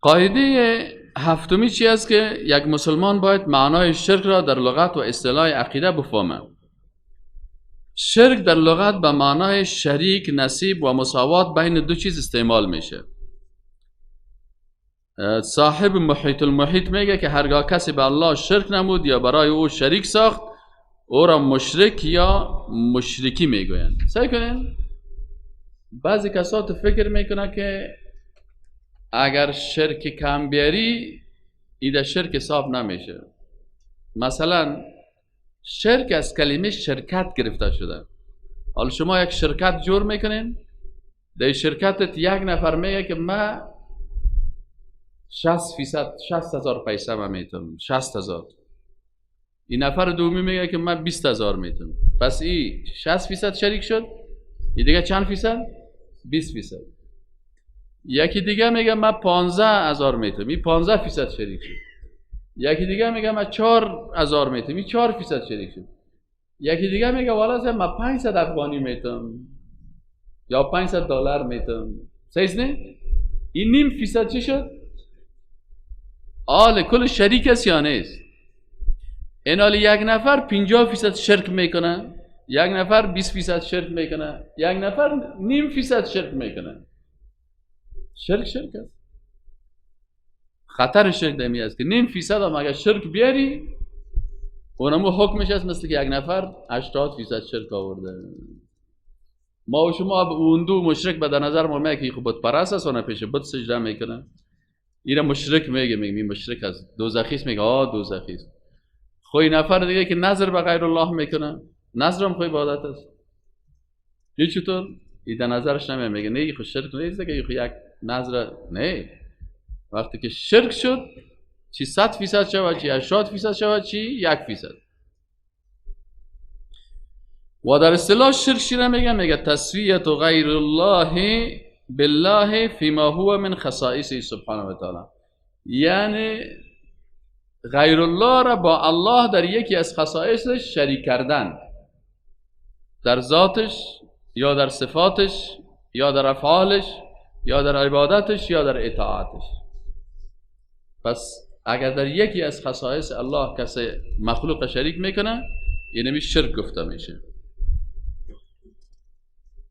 قاعده هفتمی چی است که یک مسلمان باید معنای شرک را در لغت و اصطلاح عقیده بفهمه. شرک در لغت به معنای شریک، نصیب و مساوات بین دو چیز استعمال میشه. صاحب محیط المحیط میگه که هرگاه کسی به الله شرک نمود یا برای او شریک ساخت، او را مشرک یا مشرکی میگویند. سعی کنین، بعضی کسا تو فکر میکنه که اگر شرک کم بیاری ایده شرک حساب نمیشه. مثلا شرک از کلمه شرکت گرفته شده. حالا شما یک شرکت جور میکنین، در شرکتت یک نفر میگه که من 60%، 60,000 پیسه من میتم، 60,000. این نفر دومی میگه که من 20,000 میتم. پس این 60% شریک شد، این دیگه چند فیصد؟ 20%. یکی دیگه میگه من 15,000 میتم، این 15% شریک شد. یکی دیگه میگه من 4,000 میتم، این 4% شریک شد. یکی دیگه میگه والا من 500 افغانی میتم یا 500 دلار میتم. صحیح نه؟ این 0.5% چی شد؟ آل کل شریک است یا نیست؟ این حال یک نفر 50% شرک میکنه، یک نفر 20% شرک میکنه، یک نفر 0.5% شرک میکنه. شرک شرک است. خطر شرک دمی است که 0.5% هم اگر شرک بیاری، اونمو حکمش است مثل که یک نفر 80% شرک آورده. ما و شما اون دو مشرک به در نظر ما میاد که خب بت پرست است و نه پیش بت سجده میکنه، اینا مشرک میگه، میگه مشرک است، دوزخی است، میگه آ دوزخی است. خو این نفر دیگه که نظر به غیر الله میکنه، نظر هم خو عبادت است. یه چطور؟ این در نظرش نمیاد، میگه نه خو شرک نیست که خو یک نظر نه. وقتی که شرک شد، چی 100% شود، چی 80% شود، چی 1%. و در اصطلاح شرک چی را میگه؟ میگه تسویت غیر الله بالله فيما هو من خصائصه سبحانه و تعالی. یعنی غیر الله را با الله در یکی از خصائصش شریک کردن، در ذاتش یا در صفاتش یا در افعالش یا در عبادتش یا در اطاعتش. پس اگر در یکی از خصائص الله کسی مخلوق شریک میکنه، اینمی شرک گفته میشه.